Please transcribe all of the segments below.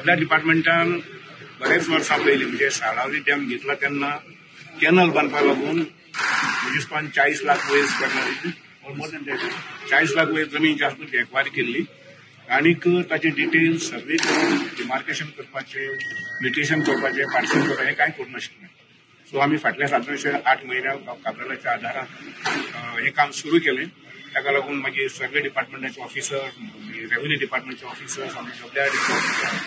सगळ्या डिपार्टमेंटान बरेच वर्सां पयलीं, म्हणजे साळावली डॅम घेतला तेन्ना कॅनल बांदपाक लागून म्हजे हिसपान 40 लाख वयर स्क्वेअर, मोर दॅन 40 लाख वयर जमीन जी आसा ती एक्वायर केल्ली आनीक ताचे डिटेल्स सर्वे करून डिमार्केशन करपाचें, म्युटेशन करपाचें, पार्टिशन करपाचें हें कांय करूं नाशिल्लें. सो आमी फाटल्या सादारणशे 8 म्हयन्या काब्रालाच्या आदारान हें काम सुरू केलें. ताका लागून मागीर सगळे डिपार्टमेंटाचे ऑफिसर, रेव्हेन्यू डिपार्टमेंटचे ऑफिसर्स, आमचे डब्ल्यूआरडीचे ऑफिसर,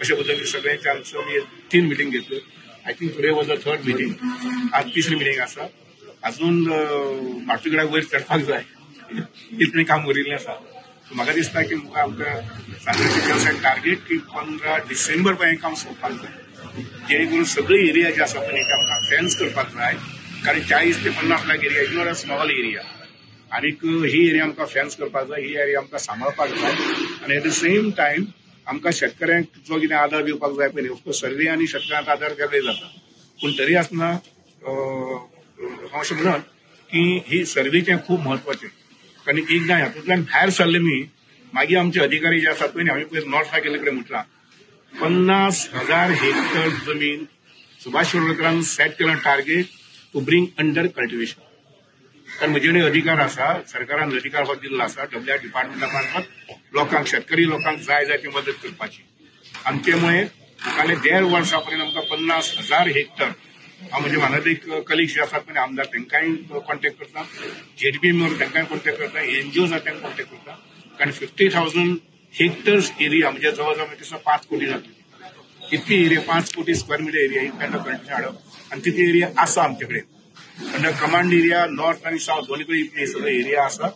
अशे पद्दतीन सगळ्यांचे आमच्यो आमी तीन मिटींग घेतल्यो. I think today was a third meeting. आज तिसरी मिटींग आसा. अजून माटुगडाक वयर चडपाक जाय इतलें काम उरिल्लें आसा. सो म्हाका दिसता की मुखार आमकां सादारण टार्गेट की 15 डिसेंबर पर्यंत काम सोंपपाक जाय, जेणे करून सगळी एरिया जी आसा पळय ती आमकां फेन्स करपाक जाय, कारण 40 ते 50 lakh area is not a small area. आनीक ही एरिया आमकां फेन्स करपाक जाय, ही एरिया आमकां सांबाळपाक जाय आनी एट the same time आमकां शेतकऱ्यांक जो कितें आदार दिवपाक जाय पळय, ऑफकोर्स सर्वे आनी शेतकऱ्यांक आदार वेगळे जाता, पूण तरी आसतना हांव अशें म्हणत की ही सर्वेचें खूब म्हत्वाचें, कारण एकदां हातूंतल्यान भायर सरले न्ही, मागीर आमचे अधिकारी जे आसात पळय न्ही, हांवें पयर नॉर्थाक गेल्ले कडेन म्हटलां, 50,000 हेक्टर जमीन सुभाष शिरोडकरान सेट केला target to bring under cultivation, कारण म्हजे कडेन अधिकार आसा, सरकारान अधिकार हो दिल्लो आसा डब्ल्यू आर डिपार्टमेंटा मार्फत लोकांक, शेतकरी लोकांक जाय जाय ती मदत करपाची. आनी त्यामुळे मुखाल्ले देड वर्सा पर्यंत आमकां 50,000 हेक्टर, हांव म्हजे मानादीक एक कलिग्स जे आसात पळय आमदार, तांकांय कॉन्टेक्ट करता, झेडपी मेंबर तांकांय कॉन्टेक्ट करता, एनजीओ आसा तांकां कॉन्टेक्ट करता, कारण 50,000 हेक्टर्स एरिया म्हणजे जवळ जवळ दिसता 5 कोटी जातली इतकी एरिया, 5 कोटी स्क्वेअर मिटर एरिया ही अंडर कल्टिवेशन हाडप. आनी तितली एरिया आसा आमचे कडेन अंडर कमांड एरिया. नॉर्थ आनी सावथ दोनी कडेन इतली सगळे एरिया आसा.